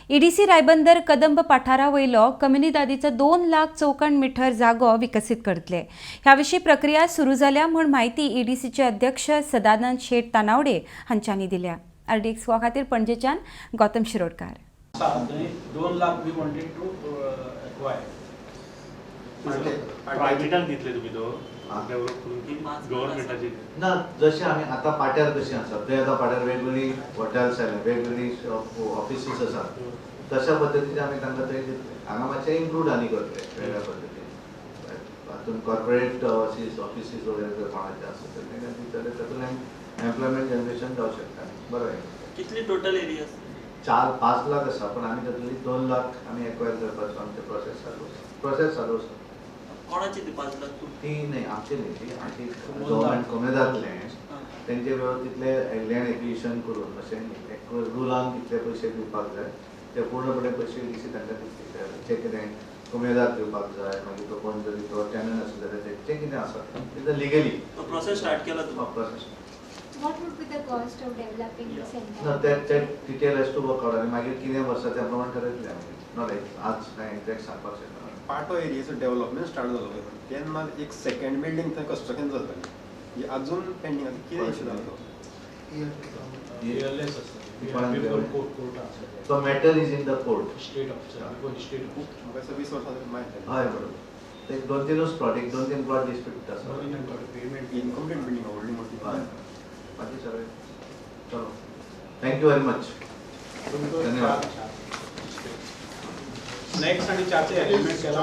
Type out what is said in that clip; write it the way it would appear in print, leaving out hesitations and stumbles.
EDC Ribandar Kadamba पठारा वयलो कम्युनिदादीचो 2 lakh चौखण metre जागो विकसीत करतले. ह्या विशीं प्रक्रिया सुरू जाल्या म्हूण म्हायती ईडीसीचे अध्यक्ष सदानंद शेट तानावडे हांच्यांनी दिल्या. आरडीएक्स खातीर पणजेच्यान गौतम शिरोडकार. आसा थंय 2 lakh we wanted to acquire. प्रायव्हेटाक दितले तुमी तो डेव्हलप करून की गव्हर्मेंटाचे? ना, जशें आमी आतां पाट्यार कशीं आसा थंय, आतां पाट्यार वेगवेगळी हॉटेल्स आयल्या, वेगवेगळी ऑफिसीस आसात, तशा पद्दतीन आमी तांकां थंय दितले. हांगा मातशें इम्प्रूव्ड आनी करतले वेगळ्या पद्दतीन. हातून कॉर्पोरेट ऑफिसीस वगैरे जर कोणाचे आसत तर तांकां दितले. तातूंतल्यान एम्प्लॉयमेंट जनरेशन जावं शकता. बरें. कितली टोटल एरिया? 4-5 लाख आसा, पण आमी तातूंतली 2 लाख आमी एक्वायर करपाचो आमचें प्रोसेस चालू आसा, प्रोसेस चालू आसा. कोणाची ती 5 लाख तूं? ती न्ही, आमची न्ही ती, आमची गव्हर्मेंट कोमुनिदाद लँड. तेंचे वेवस्थितले लँड एक्विजिशन करून अशें न्ही, एक रुलान कितले पयशे दिवपाक जाय ते पूर्णपणे पयशे ईडीसी तांकां दितली. जे कितें कोमुनिदाद दिवपाक जाय, मागीर तो कोण जरी तो टेनंट आसलो जाल्यार तें कितें आसा तें लिगली. तो प्रोसेस स्टार्ट केला तूं? Process. What would be the cost of developing this entire? ना, that detail has to work out आनी मागीर कितें वर्सा त्या प्रमाणे ठरयतले आमी. Not like आज हांव एक्झॅक्ट सांगपाक शकना. पाटो एरियेचो डेव्हलपमेंट स्टार्ट जालो तेन्ना एक सेकंड बिल्डींग थंय कन्स्ट्रक्शन चलताली, ही अजून पेंडींग आसा. कितें इशू जालो तो? रियलेस आसा बिफोर कोर्ट, कोर्ट आसा. तो matter is in the court. State officer, before state officer. म्हाका दिसता 20 वर्सां माहिती. हय, बरोबर. एक दोन तीनच प्लॉट, एक दोन तीन प्लॉट डिस्प्यूट आसा. पेमेंट. इनकम्प्लीट बिल्डींग व्हडली मोठी. हय, बाकी सगळे. चलो, thank you very much, धन्यवाद. स्नॅक्स आणि च्याचे अरेंजमेंट केला.